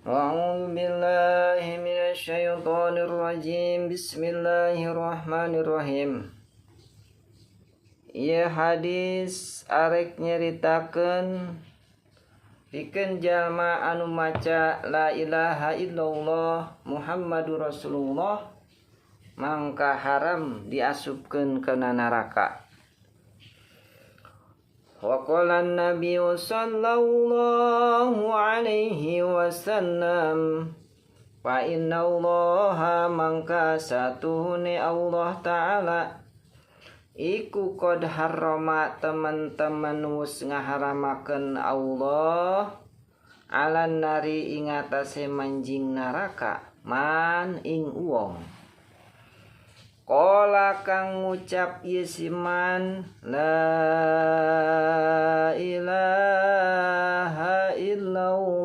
A'udzu billahi minasyaitonir rajim. Bismillahirrahmanirrahim. Ieu hadis arek nyeritakeun pikeun jalma anu maca la ilaha illallah Muhammadur Rasulullah mangka haram diasupkeun kana neraka. Wa qala an-nabiy sallallahu alaihi wasallam fa innallaha mangka satuhune Allah ta'ala iku qad harrama teman-teman wus ngaharamakeun Allah alan nari ing atase manjing neraka man ing uwong. Qala kang ngucap ieu si man la ilaha illallah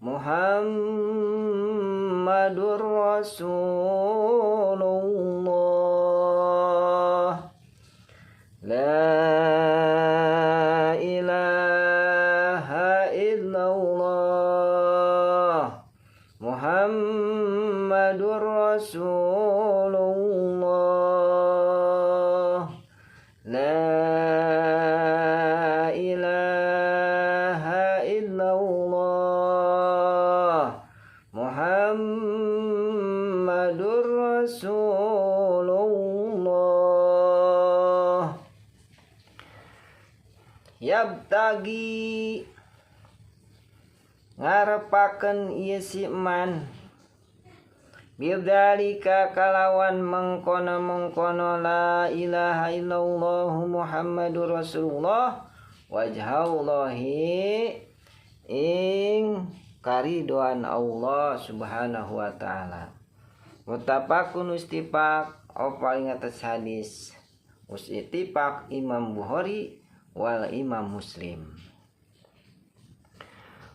Muhammadur Rasulullah. La ilaha illallah Muhammadur Rasulullah. La ilaha illallah Muhammadur Rasulullah. Yabtagi ngarepakeun ieu si man bidzalika kalawan mengkono-mengkono la ilaha illallah Muhammadur Rasulullah wajhallahi ing karidoan Allah subhanahu wa ta'ala. Muttafaqun istipak apa ing atas hadis us ittifaq Imam Bukhari wal Imam Muslim.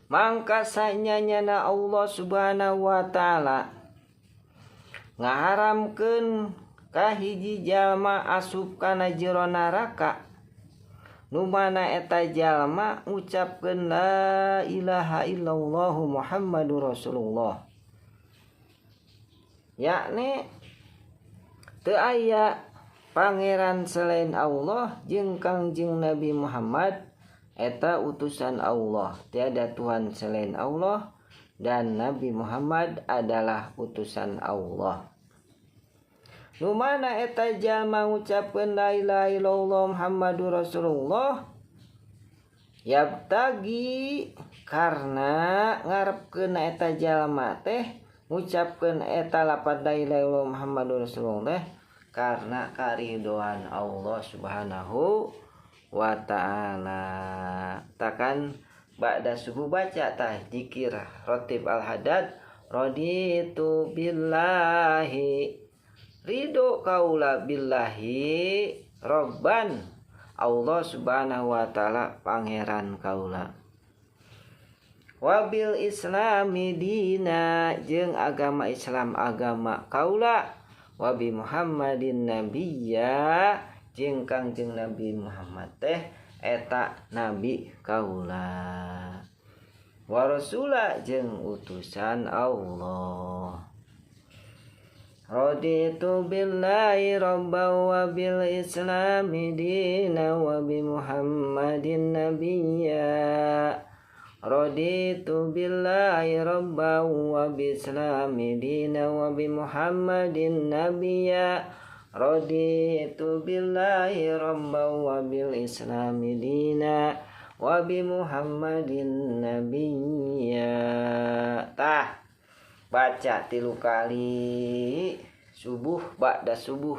Mangka sanyanyana Allah subhanahu wa ta'ala ngaharamkeun ka hiji jalma asup kana jero neraka nu mana eta jalma ngucapkeun la ilaha illallah Muhammadur Rasulullah, yakni teu aya pangeran selain Allah jeung Kangjeng Nabi Muhammad eta utusan Allah, tiada Tuhan selain Allah dan Nabi Muhammad adalah utusan Allah. Nu mana eta jalma ngucapkeun la ilaha illallah Muhammadur Rasulullah yabtagi karena ngarepkeun eta jalma teh ngucapkeun eta lapad la ilaha illallah Muhammadur Rasulullah teh karena karidoan Allah subhanahu wa ta'ala. Takan ba'da subuh baca tah zikir rotib al-hadad raditu billahi ridho kaula billahi robban Allah subhanahu wa ta'ala pangeran kaula, wabil islami dina jeung agama Islam agama kaula, wabi Muhammadin nabiyya jeung Kangjeng Nabi Muhammad teh eta nabi kaula, wa rasula jeung utusan Allah. Raditu billahi rabban wa bil islami dina wa bi Muhammadin nabiyya. Raditu billahi rabban wa bi islami dina wa bi Muhammadin nabiyya. Raditu billahi rabban wa bil islami dina wa bi Muhammadin nabiyya. Tah baca 3 kali subuh ba'da subuh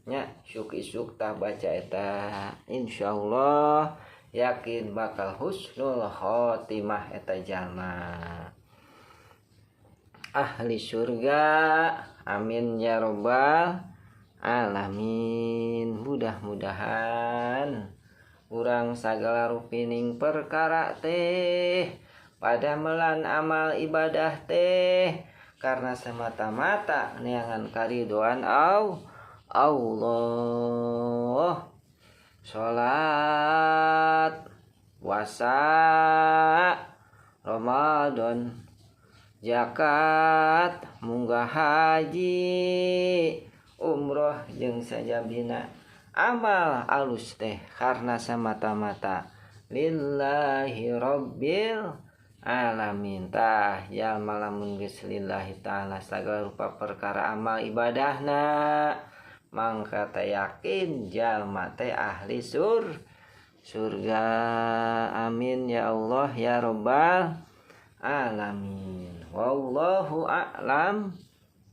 nya isuk isuk tah baca eta insyaallah yakin bakal husnul khotimah eta jalma ahli surga. Amin ya robbal alamin. Mudah-mudahan urang sagala rupining perkara teh pada melan amal ibadah teh karena semata-mata neangan karidoan Allah. Salat Puasa Ramadan, zakat, munggah haji, umroh jeung sajabina amal alus teh karena semata-mata lillahi rabbil alamin. Tah jalma lamun geus lillahi ta'ala sagala rupa perkara amal ibadahna mangka teh yakin jalma teh ahli surga. Amin ya Allah ya rabbal alamin. Wallahu a'lam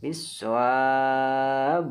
bissawab.